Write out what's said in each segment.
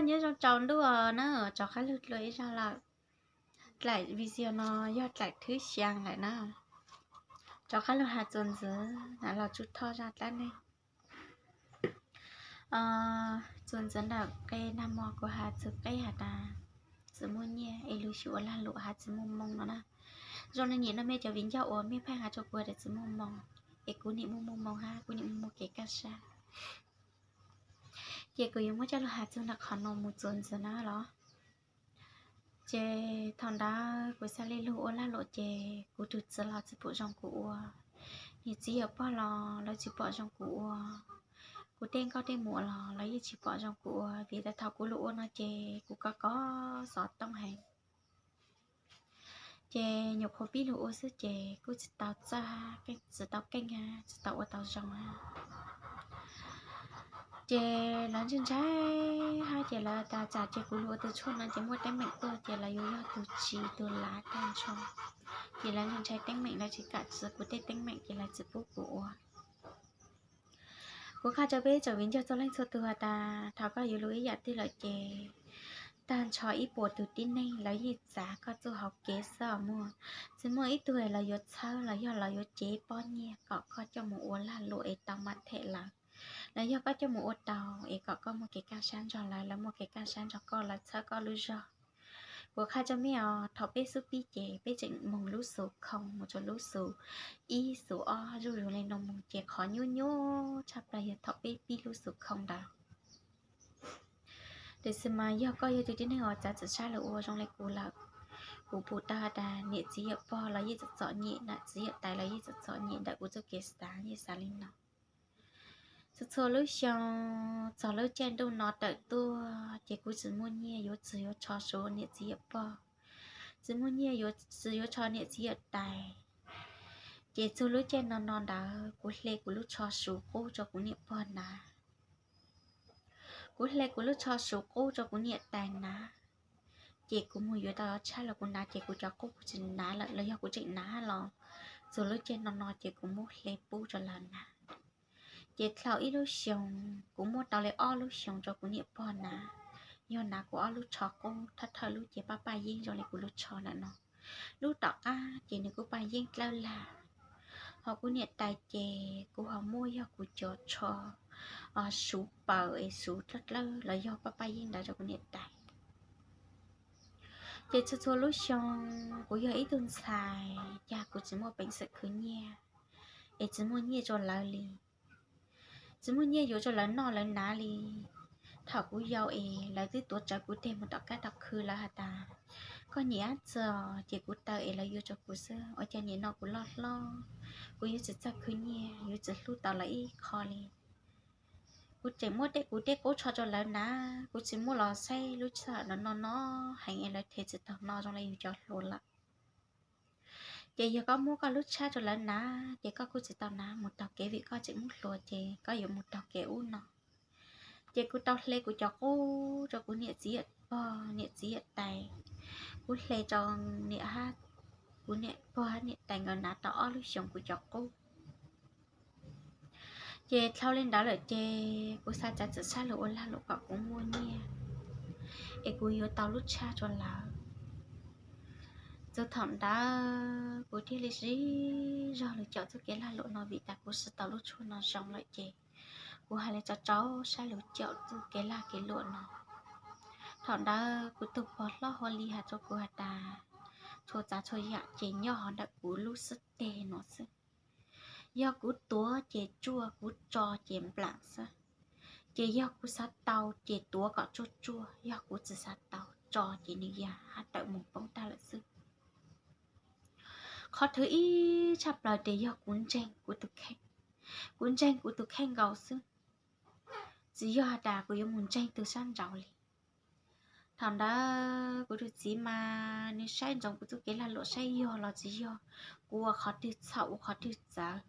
Nyob zoo tsaus ntuj na, rov qab lug dlua ib zaug lawm. Dlaim video no yog dlaim thwv xyaa lawm na. Rov qab lug has txuas ntxiv na, los tsuj thoj zaj dlaab neeg. Txuas ntxiv ntawm qe nag mo kuv has txug qeb has tas txiv muaj nyiaj es lug xyuas ua lag luam has txiv muaj moo no na. Zoo le nyim no mej cov viv ncaus uas mej pheej has rua kuv tas txiv muaj moo, es kuv nim muaj muaj moo hab kuv nim muaj muaj kev kaj sab. Ces kuv yuav muab coj lug has txug ntawm qhov no mus txuas ntxiv na los. Ces thaum ntawd kuv xaav le lug ua lag luam ces kuv tug txiv los tsis pum zoo kuv ua, niam txiv yawm pog los lawv tsis pom zoo kuv ua, kuv tej nkauj tej muam los lawv yeej tsis pom zoo kuv ua, vim tas thaum kuv lug ua no ces kuv kov kov xov tooj heev. Ces nyuam qhuav pib lug ua xwb ces kuj tsis tau txawj, tsis tau keej, tsis tau ua tau zoo. Ces lawv ntshai ntshai hab ces lawv tas tsam ces kuv lug ua tug tshuaj no ces muaj teeb meem tuaj ces lawv yuav yog tug tsi tug lav tag nrho. Ces lawv ntshai teeb meem, lawv tsis kam txwv kuv tej teeb meem ces lawv tsis pub kuv ua. Kuv qha rua peb tsoom viv ncaus txhua leej txhua tug has tas thaum koj yuav lug ib yaam twg lawm ces tag nrho ib puas tug tib neeg lawv yeej txav koj txuj hauv kev xwb os muaj. Tsis muaj ib tug lawv yuav txhawb los yog lawv yuav cev pob nyiaj kom koj coj mus ua lag luam es tau mam them lawv, los yog koj coj mus ua tau es kom koj muaj kev kaj sab nrog lawv, lawv muaj kev kaj sab nrog koj, lawv txhawb koj lub zog. Kuv qha rua mej os, thaum peb xub pib ces peb tseem moog lub xus khoo mus rua lub xus ib xus ob zuj zus le nuav moog ces qhov nyuaj nyuaj tshaj plawg yog thaum peb pib lub xus khoo ntawd. Tiam sis mas yog koj yog tug tib neeg uas txav txim sab lug ua zoo le kuv lawm, kuv pum tau has tas niam txiv yawm pog los yeej txom txom nyem, nam txiv yawm tais los yeej txom txom nyem ntawm kuv txuj kev xav, yeej xav li no. Txhua txhua lub xyoo txog lub caij ntuj no tawm tuaj ces kuv tsis muaj nyiaj yuav txwv yuav tsho rua niam txiv yawm pog, tsis muaj nyiaj yuav txwv yuav tsho niam txiv yawm tais. Ces txug lub caij no no ntawd kuv hle kuv lub tsho suv qub rua kuv niam pog hnav, kuv hle kuv lub tsho suv qub rua kuv niam tais hnav. Ces kuv moog yuav tau tshab los kuv hnav ces kuv cov qub kuv tsis hnav lawm, los yog kuv tseem hnav los txug lub caij no no ces kuv muab hle pub rua lawv hnav. Ces dlhau ib lub xyoo, kuv muab tau le ob lub xyoo rua kuv niam pog hnav. Yog hnav kuv ob lub tsho qub thawj thawj lub ces paj paj yeeb zoo le kuv lub tsho ntawm no. Lub tom qab ces nws kuj paj yeeb dlawb lag. Ho kuv niam tais ces kuv ho muab yog kuv cov tsho suv paws es suv dlawb dlawb los yog paj paj yeeb ntawd rua kuv niam tais. Ces txhua txhua lub xyoo kuv yog ib tug ntxhais cas kuv tsis muaj peev xwm khwv nyiaj, es tsis muaj nyiaj rua lawv li, tsis muaj nyiaj yuav rua lawv noj lawv hnav li. Thaum kuv yau es lawv twb tuav rawv kuv teg mus tom kab tom khw, lawv has tas koj nyiam dab tsi ces kuv taw es lawv yuav rua kuv xwb. Ua cas nim no kuv loj hlob, kuv yuav tsis txawj khwv nyiaj, yuav tsis hlub tau lawv ib qho li. Kuv tseem muab tej kuv tej qub tsho rua lawv hnav, kuv tsis muab los saib lub sij hawm no no no heev es lawv them tsis taug no zoo le yus cov hluas lawm. Ces yog koj muab koj lub tshab rua lawv hnav ces koj kuj tsis tau hnav mus taug kev vim koj tseem muaj hluas ces koj yuav mus taug kev ub no. Ces kuv tau hle kuv cov qub rua kuv niam txiv yawm pog niam txiv yawm tais, kuv hle rua niam hab, kuv niam pog hab niam tais nkawd hnav tau ob lub xyoos kuv cov qub. Ces dlhau li ntawd lawm ces kuv xav txav txim sab lug ua lag luam kom kuv muaj nyiaj es kuv yuav tau lub tshab rua lawv. Txug thaum ntawd kuv thiaj li sib zog lug caum txuj kev lag luam no vim tas kuv siv tau lub tshuaj no zoo lawm ces kuv hais li tso tsau sab lug caum txuj kev lag kev luam no. Thaum ntawd kuv tug pog hlob Huab Li has rua kuv has tas txhua tsav txhua yam ces nyob hov ntawm kuv lub xib teg no xwb. Yog kuv tuav ces tsuaj, kuv tso ces nplaam xwb. Ces yog kuv xav tau ces tuav kom tsuaj tsuaj, yog kuv tsis xav tau tso ces nws yog hab tawm moog poob tag lawm xwb. Qhov thwv ib tshaj plaws ces yog kuv ntseeg kuv tus kheej, kuv ntseeg kuv tus kheej nkaus xwb, tsis yog has tas kuv yuav mus ntseeg tug sab nraud li. Thaum ntawd kuv tus txiv mas nws saib ntsoov kuv txuj kev lag luam saib yog los tsis yog, kuv ua qhov twg txhaum ua qhov twg txawv.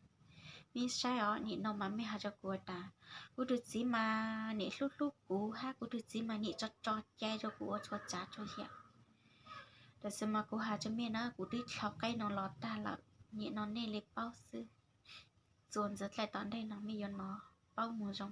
Mej saib os, nim no mas mej has rua kuv tas kuv tus txiv mas nim hlub hlub kuv hab kuv tus txiv mas nim tso tso cai rua kuv ua txhua tsav txhua yam. Tab sis mas kuv has rua mej na, kuv twb dlhau qeb no los tag lawm, nim no nej le paub xwb. Txuas ntxiv dlaim tom ntej no mej yuav nov paub moog zoo